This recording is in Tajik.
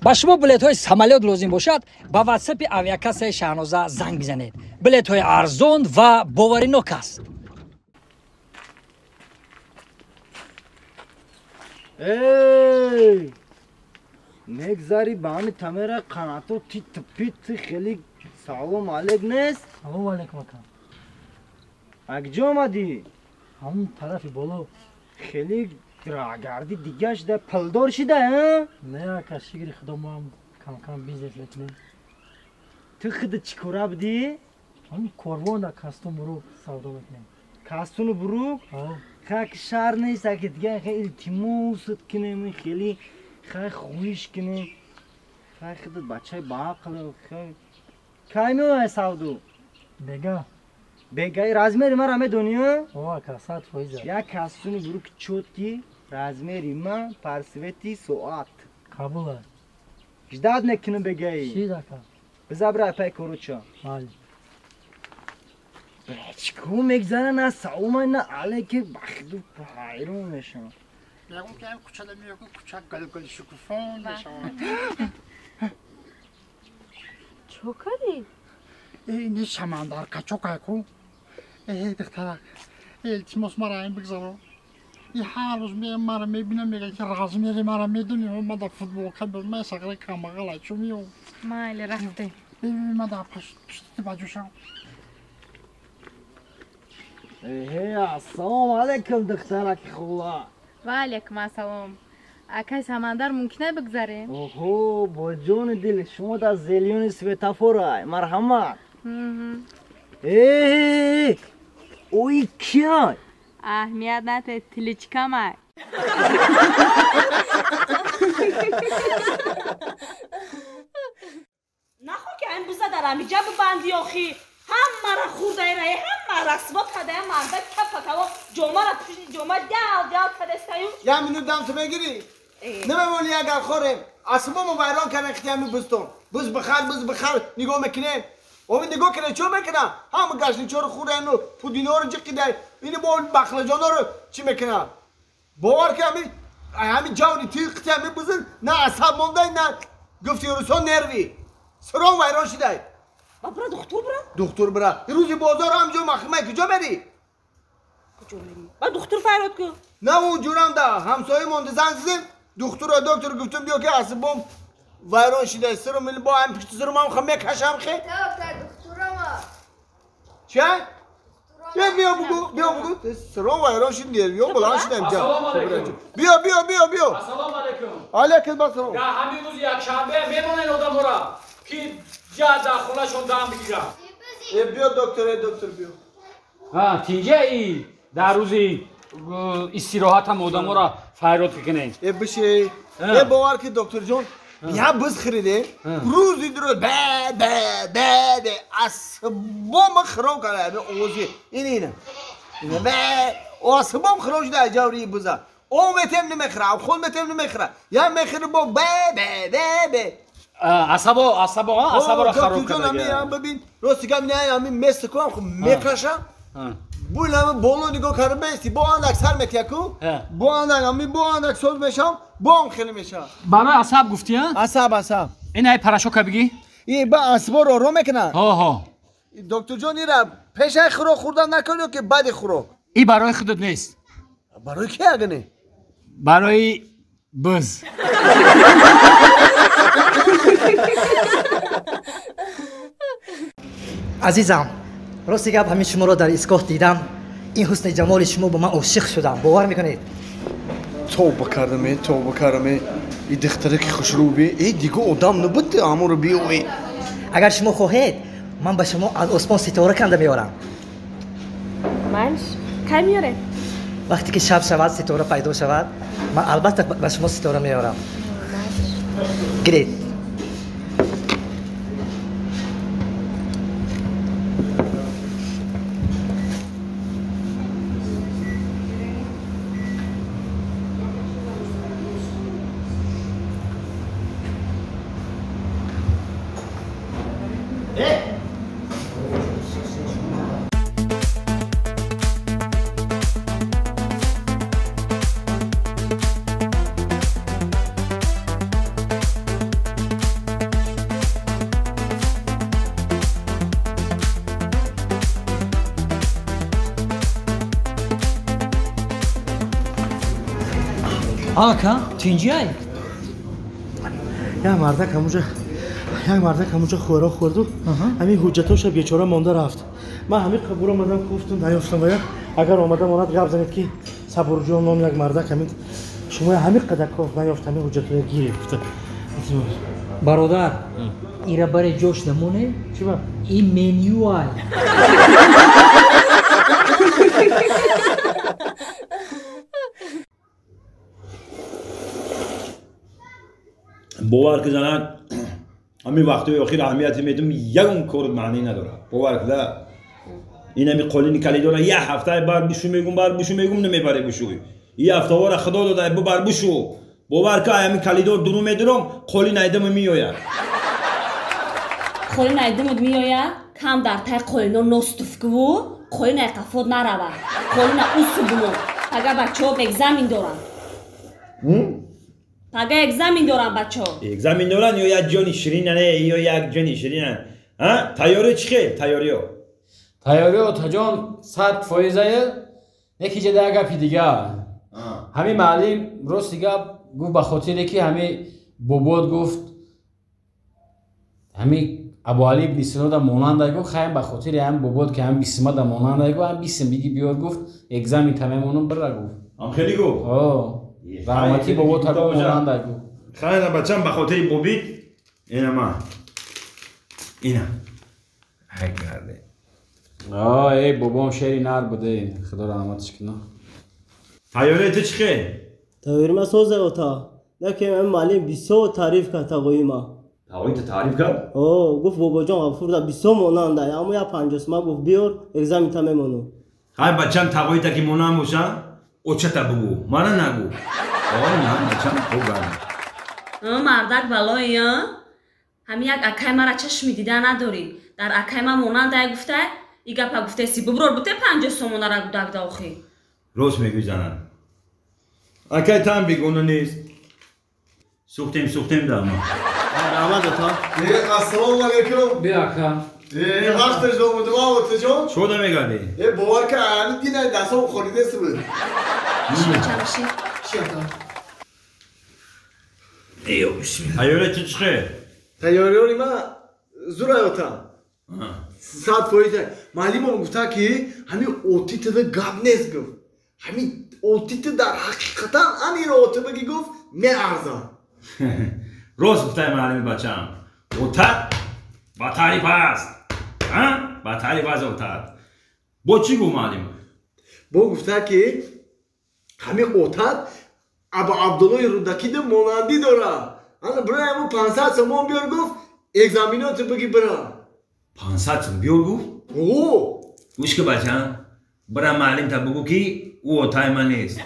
Ба шумо билетҳои самолёт лозим бошад, ба ватсапи авиакассаи Шаҳноза занг бизанед. Билетҳои арзон ва боваринок аст. Эй! Мегзари ба ҳами тамера қанато тит пит хеле салом алейк нест? Салом алейкум ака. Акҷо омадӣ? Ҳамун тарафи боло. Хеле рагарди дига шуда, пулдор шуда, а? Не ака, шукри худо мо ҳам кам-кам бизнес мекунем. Ту худат чӣ кора будӣ? Ҳамин корвон дар кастум бурук савдо мекунем. Кастуну бурук? Хак шаҳр нест, аки дига хе илтимосат кунем, хеле хай хоҳиш кунем. Хай худат бачаи баақл, хай кай меояй савдо? Бега. Бегаи размери мара медонӣ? О, ака, 100%. Як кастуни бурук чотки размери ман парсвети соат. Қабул аст. Ждат мекунам бегаи. Шид ака. Биза бира пай короча. Бале. Чико мегзара на салом на алейке бахду ҳайрон мешавам. Мегум ки кучада меёку куча гал-гал шукуфон мешавам. Чо кардӣ? Ин шамандар качокайку. Э духтарак, илтимос мара ин бигзаро. И ҳар рӯз мара мебинам, мега ки размери мара медонӣ, ма дар футболка ман сағри камбағала чу меём. Майли, рафтем. Ма дар пушти баҷӯшам. Эҳе, ассалому алайкум, духтараки хула. Ва алайкум ассалом. Акай Самандар, мумкина бигзарем? Оҳо, бо ҷони дил, шумо дар зелёни светофорай. Марҳамат. Э, ои киай? Аҳамият нате, тиличкамай. Нахо ки ин биза дар амиҷа бибанди охи. Ҳаммара хурдаира, ҳамма расво кадая марда капакаво ҷомара пушти ҷома дял дял кадестаю. Я минут дам ту мегирӣ? Намемонӣ агар хорем. Асбому вайрон кардан хитиями бузтон. Буз бихар, буз бихар, нигоҳ мекунем. Ови нигоҳ кунем, чо мекунам? Ҳама гашничоро хӯрдану пудиноро ҷиқидай. Ини бо бахлаҷоноро чӣ мекунам? Бовар ки ҳами ҷаври тиқи хитиями бузин на асаб мондай, на гуфти русон нерви. Сирон вайрон шидай. Ба бира духтур бира? Духтур бира. Рӯзи бозор ҳам ҷо махмай куҷо мери? Куҷо мери? Ба духтур фарёд ку. На у ҷурам да ҳамсоя монда занг зидем. Духтура доктор гуфтум биё ки асабом вайрон шидай. Сиром бо ҳам пишти сиром ҳам хам мекашам хе. Духтурама. Ча? Биё бугу, биё бугу. Сиром вайрон шид, нервиём баланд шидам ҷа. Биё, биё, биё, биё. Ассалому алайкум. Алайкум ассалом. Да ҳамин рӯзи якшанбе мемонед одамора ки ҷа дар хонашон дам бигирам. Биё доктор, доктор биё. Ҳа, тинҷаи дар рӯзи истироҳатам одамора фарёд кунед. Э биши. Э бовар ки докторҷон, я буз хириде. Рӯзи дурӯз бе бе бе бе асбом хиром карда овози ин ина. Бе асбом хиром шуда ҷаври буза. О метем намехӯра, худ метем намехӯра. Я мехӯра бо бе бе бе бе. Асабо, асабо, асаборо хароб карда. Бибин, рости гап не, ҳамин мест кунам, хуб мекашам. Бул ҳамин боло нигоҳ карда бести, бо андак сар метияку, бо андак ҳамин бо андак соз мешавам, бо ҳам хеле мешавам. Барои асаб гуфтӣ, а? Асаб, асаб. Ин ай парашока бигӣ? И ба асаборо ором мекунад. Ҳо, ҳо. Докторҷон, ира пешаи хӯрок хӯрдан накунӣ ки баъди хӯрок. И барои худат нест. Барои ки агане? Барои буз. Азизам, рости гап ҳамин шуморо дар истгоҳ дидам. Ин ҳусни ҷамоли шумо ба ман ошиқ шудам. Бовар мекунед? Тавба кардаме, тавба кардаме. И духтаре ки хушрӯ би, э дига одам набуд ҳамонро биёвӣ. Агар шумо хоҳед, ман ба шумо аз осмон ситора канда меорам. Манш, кай меоред? Вақте ки шаб шавад, ситора пайдо шавад, ман албатта ба шумо ситора меорам. Гиред. Ака, тинҷиай? Як мардак ҳамуҷа хӯрок хӯрду, ҳамин ҳуҷҷатоша бечора монда рафт. Ман ҳамин қабур омадам, гуфтум наёфтам ва агар омада монад гап занед ки Сабурҷон ном як мардак ҳамин шумо ҳамин қадар коф наёфт, ҳамин ҳуҷҷатоя гирифт. Бародар, ира баре ҷош намоне? Чиба? Ин менюай. Бовар ки занак ҳамин вақтҳои охир аҳамияте медум, ягон кор маънӣ надорад. Бовар кида ин ҳами қолини калидора як ҳафтаи бар бишу мегум, бар бишу мегум, намебаре бишӯй. И ҳафтаҳоро худо дода, бубар бишу. Бовар ки ҳамин калидор дуру медурам, қолин айдама меояд. Қолин айдамат меояд, кам дар тай қолино ностуфкуву, қолин ай қафот нарава. Қолина усу бумон. Пага бачаҳо экзамен доранд. Пага экзамен доранд бачаҳо. Экзамен доранд ё як ҷони ширинан, ё як ҷони ширинан. Тайёрӣ чӣ хел? Тайёриё? Тайёриё таҷон 100%-ае, неки ҷада як гапи дигар. Ҳамин маълим рости гап гуфт, ба хотире ки ҳамин бобод гуфт, ҳамин Абуали ибни Синода монанда гуфт, хайм ба хотири ҳамин бобод ки ҳамин бисмада монанда гуфт, ҳам бисм биги биёр гуфт, экзамен та мемонам бира гуфт. Ҳам хеле гуфт? Раҳмати бобо та монанда гуфт. Хайна бачам ба хотири бобит ина ма. Ина. Ҳай карде. Эй бобом шери нар буде, худо раҳматиш кунад. Тайёрии ту чӣ хел? Тайёри ма соза ота. Лекин ҳамин муаллим бисёр таъриф кард тағои ма. Тағои ту таъриф кард? О, гуфт бобоҷон Ғафурда бисёр монанда, аммо як 50 сима гуфт биёр, экзамен та мемонам. Ҳай бачам, тағоита ки монанд боша, очата бугӯ, мана нагӯ. Ой, на, бачам, хуб. Мардак балои, ҳамин як акай мара чашми дида надорӣ. Дар акай ма монандай гуфта, и гапа гуфтеси, буброр буте 50 сомонара гудакда охи. Рост мегӯй занам. Акай там бегона нест. Сухтем, сухтем да ма. Раҳмат ата. Ассалому алайкум. Бия ака. Вақташ омадам, отаҷон. Чӣ мегарди? Бовар ка, ҳамин динай дастам холидест буд. Чамши. Чӣ ата? Эё, бисмилла. Тайёри ту чӣ хел? Тайёриёри ма зурай ота. 100%. Маълимам гуфта ки ҳамин отитада гап нест гуфт. Ҳамин отита дар ҳақиқатан аниро ота баги гуфт, меарзам. Рост гуфтай маълими бачам. Отат ба таъриф аст. Ба таъриф аст отат. Бо чӣ гуфт маълим? Бо гуфта ки ҳамин отат Абу Абдуллои Рудакида монандӣ дорад. Ана бира ҳамун 500 сомон биёр гуфт, экзаменото баги бира. 500 сом биёр гуфт? О! Гӯш ки бачам, бира маълимта бугӯ ки ӯ отаи ман нест.